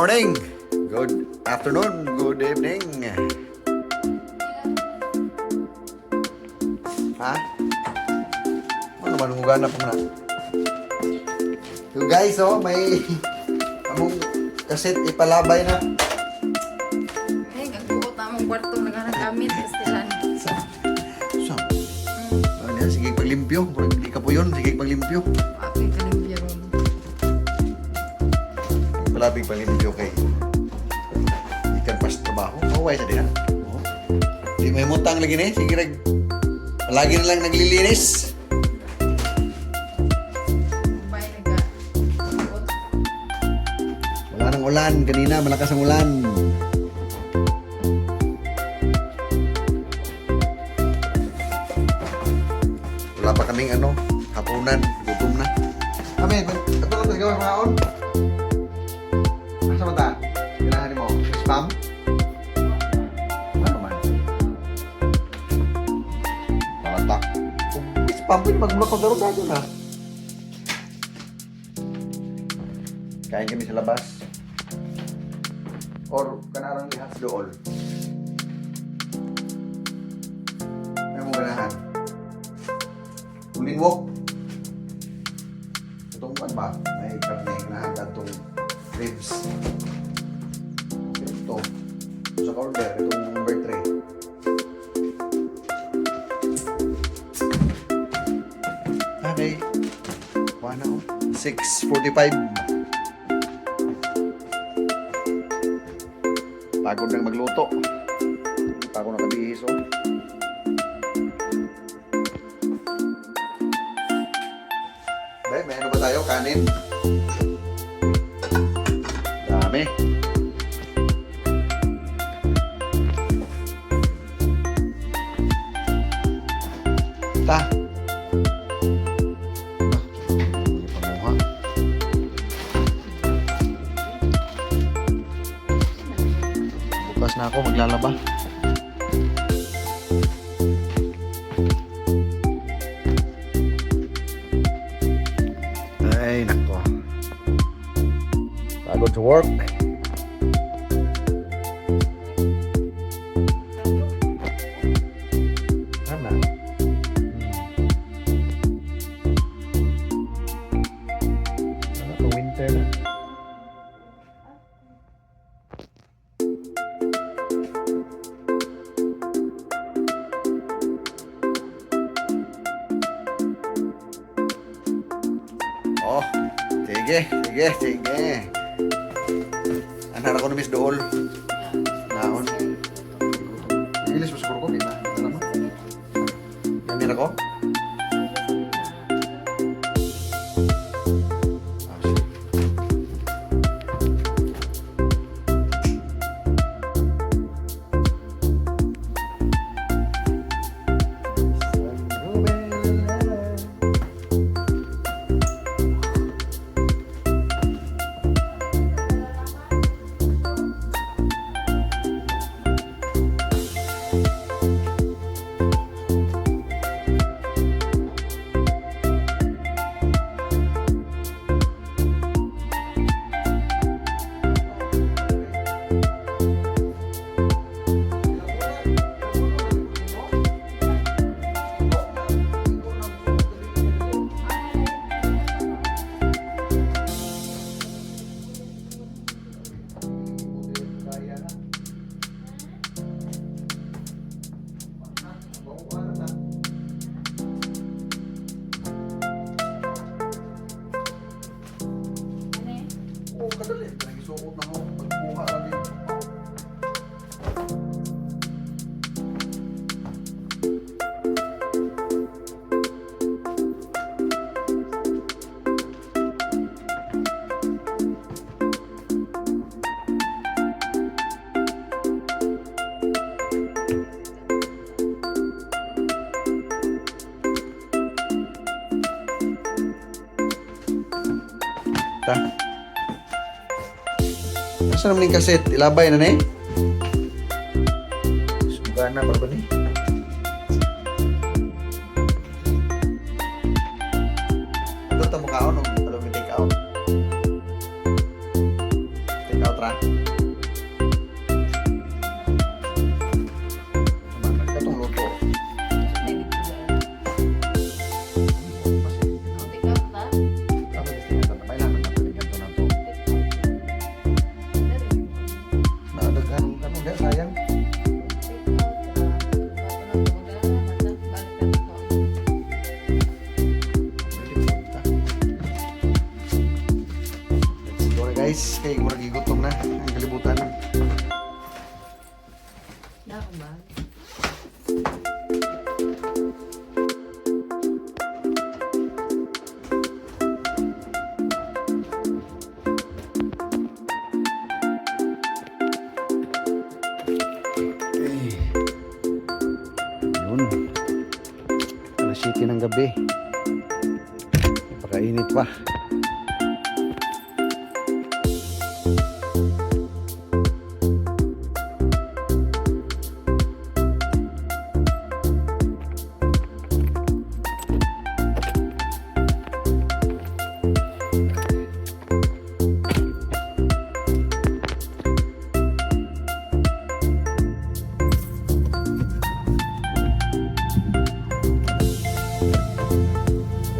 Morning, good afternoon, good evening. Ha? Ano man mugana pa man na? So guys, oh, may among kaset ipalabay na. Ay, gagbuot na among kwarto naganagamit kastilan. Sa? Ano yan? Sige paglimpyo. Murag di ka po yun. Sige paglimpyo. Ako'y kalimpyo ron. Palabig paglimpyo kay ikan pas trabaho. Maway sa diha. Oo. Di may mutang lagi ni. Sige rag. Palagi na lang naglilinis. Mubay nagabuot. Wala nang ulan. Kanina, malakas ang ulan. Wala pa kaming ano, hapunan. Gutom na. Kami, ito lang tayo gawa maon. Asa man ta? Ganahan mo? Spam? Ano man? Bata. Kung spam, pwede magmula ko daro tayo na. Kain kami sa labas. Or kanarang lihas dool. Ano mo ganahan? Uling walk. Itong kan ba? May karne ganahan atong ribs. Ito. Sa order, itong number 3. Okay. Wala na oh. 6:45. Pagod nang magluto. Hindi pa ako nakabihis, oh. Bay, may ano ba tayo? Kanin? Dami. Ta. Ah, panguha. Bukas na ako maglalaba. Ay, nako. Pagod to work. Ana. Ano to, winter na. Oh, sige, sige, sige. Anara ko na miss dool. Naon. Ilis mo siguro ko, di na. Alam mo? Ganyan ako? Ah, shit. Ano eh? Oo, kadali. Nagisuot na ako. Pagkuha lagi. Ta. Asa naman yung kaset? Ilabay na ni? Sugana pa ba ni? Ito ta mukhaon o alam take out? Take out ra? Guys, kay murag gigutom na ang kalibutan. Dako ba? Eh. Yun. Alas 7 ng gabi. Napakainit pa.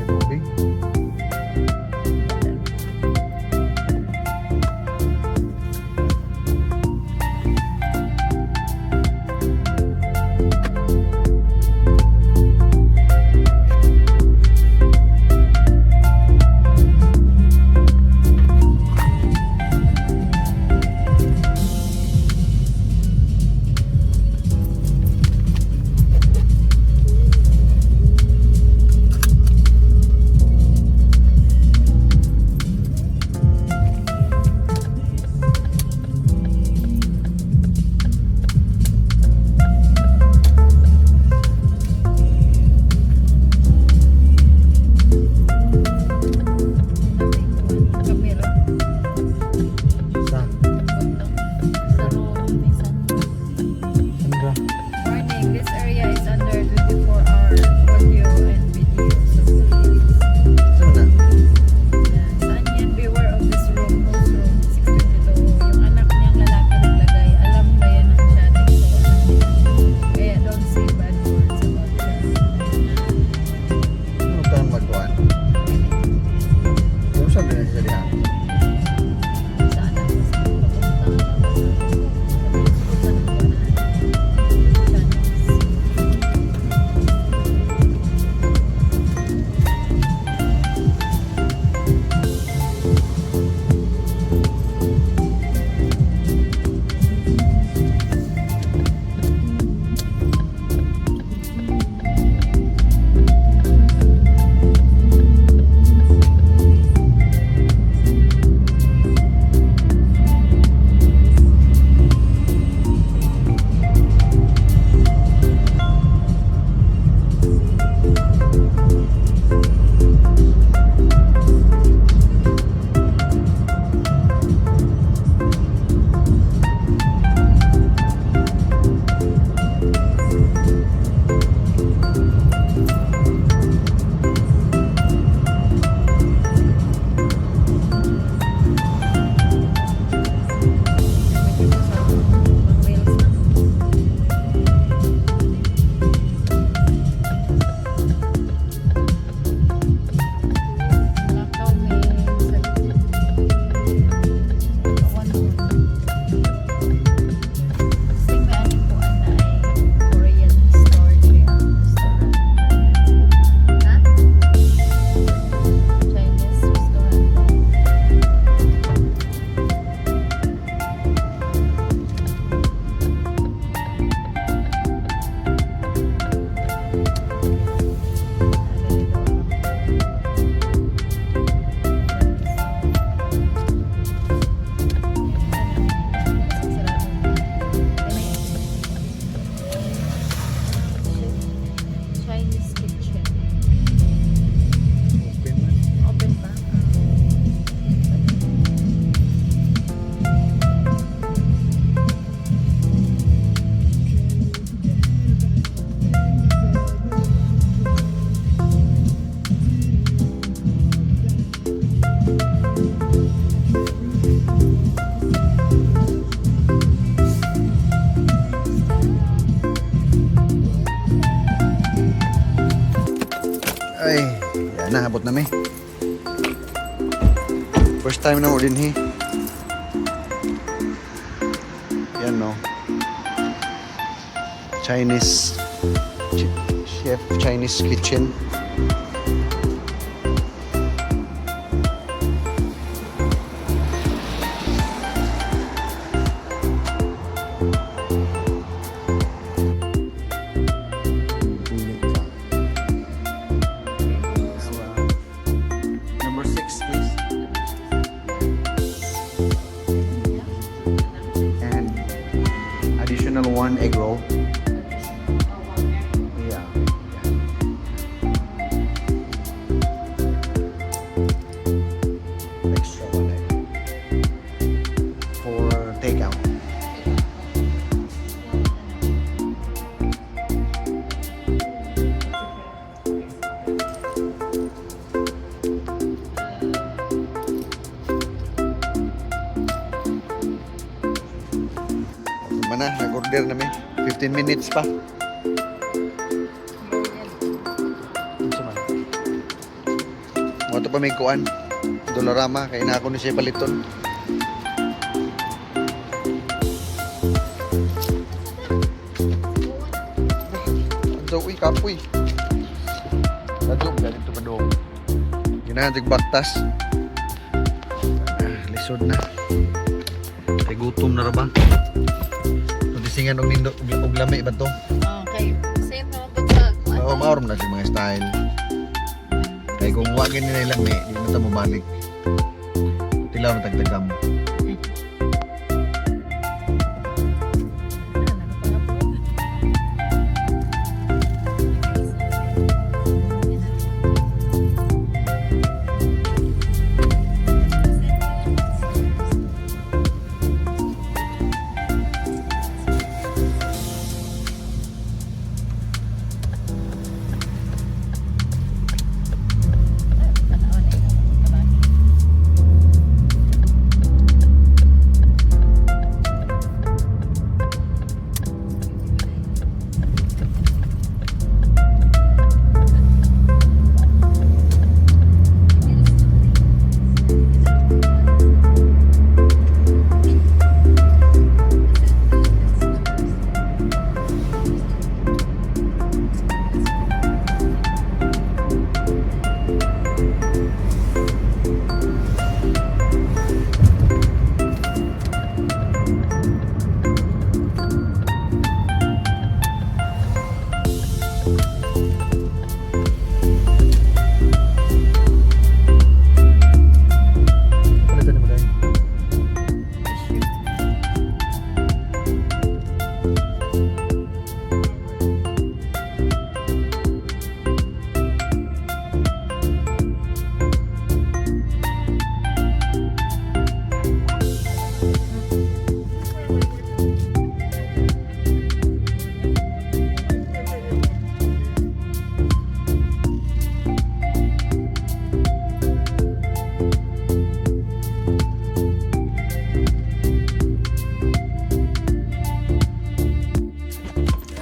May tubig. Kamera. Sa Sa room ni Sandra. Sandra. Warning, this area is under 24-hour audio and video surveillance. Saan na? Saan yan? Beware of this room. Host room 622. Yung anak niyang lalaki naglagay. Alam ba yan ang siya? Kaya don't say bad words about her. Ano tayo magkuhan? Yung sabi na siya diha. Sa anak ko sa papunta. Sa ng Channels. Dito sa Wales na. Lakaw may sa Sing may aning kuan na ay Korean store diri ang restaurant. Ha? Chinese restaurant. Chinese kitchen. Open man. Open pa? Ay, yan na, abot na mi. First time na mo din hi. Yan no. Chinese Chef Chinese Kitchen. Order na mi. 15 minutes pa. Unsa man? Mo pa may kuan. Dollarama kay na ako ni siya paliton. Anto, uy, kapoy. Kadto, galing to padong. Ginahan sig baktas. Ah, lisod na. Kay gutom na ra ba? Patisingan og nindo og lami ba to? Okay. Same naman pag sa Oo, maorom na siya mga style. Kay kung wa gani na lami, di na ta mobalik. Tilaw na tagtagam. Palitan mo dahil.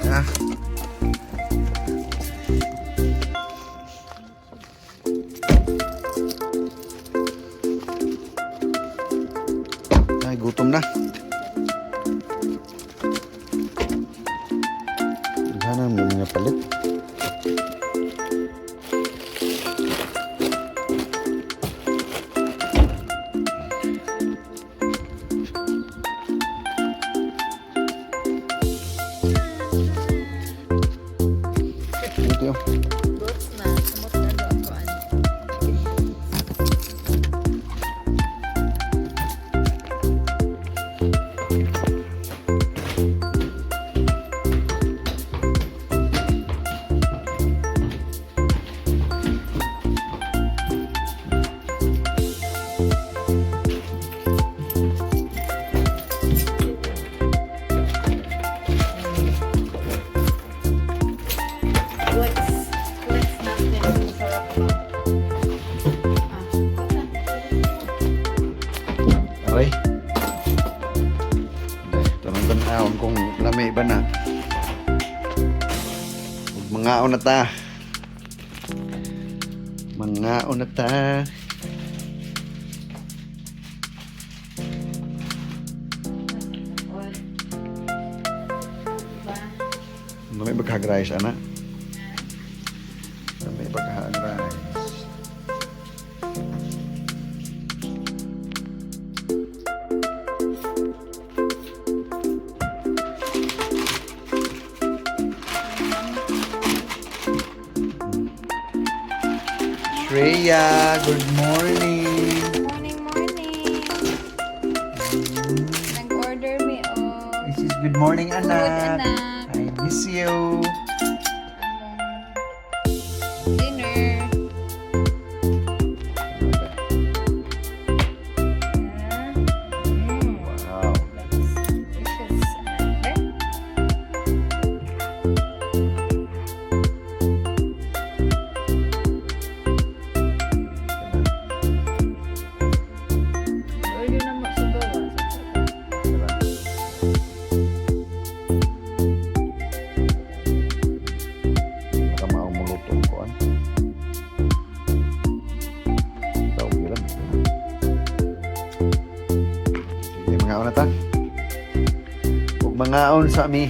Ah. Ay, gutom na. Sana may mga palit. Ito yun. Goods na. Sumot na do ako. Ano. What's nothing sarap ba? Ah, Aray. Tanong tanawon kung lami ba na. Ug mangaon na ta. Mangaon na ta. Well, diba? Lami ba kag rice ana? Lami ba kag rice? Shreya, good morning. Morning, morning. Nag-order mi og This is good morning, food, anak. Anak. I miss you. Among dinner. Ah, Wow. Looks delicious. Anak. Order na mo sa gawa. Mangaon sa mi.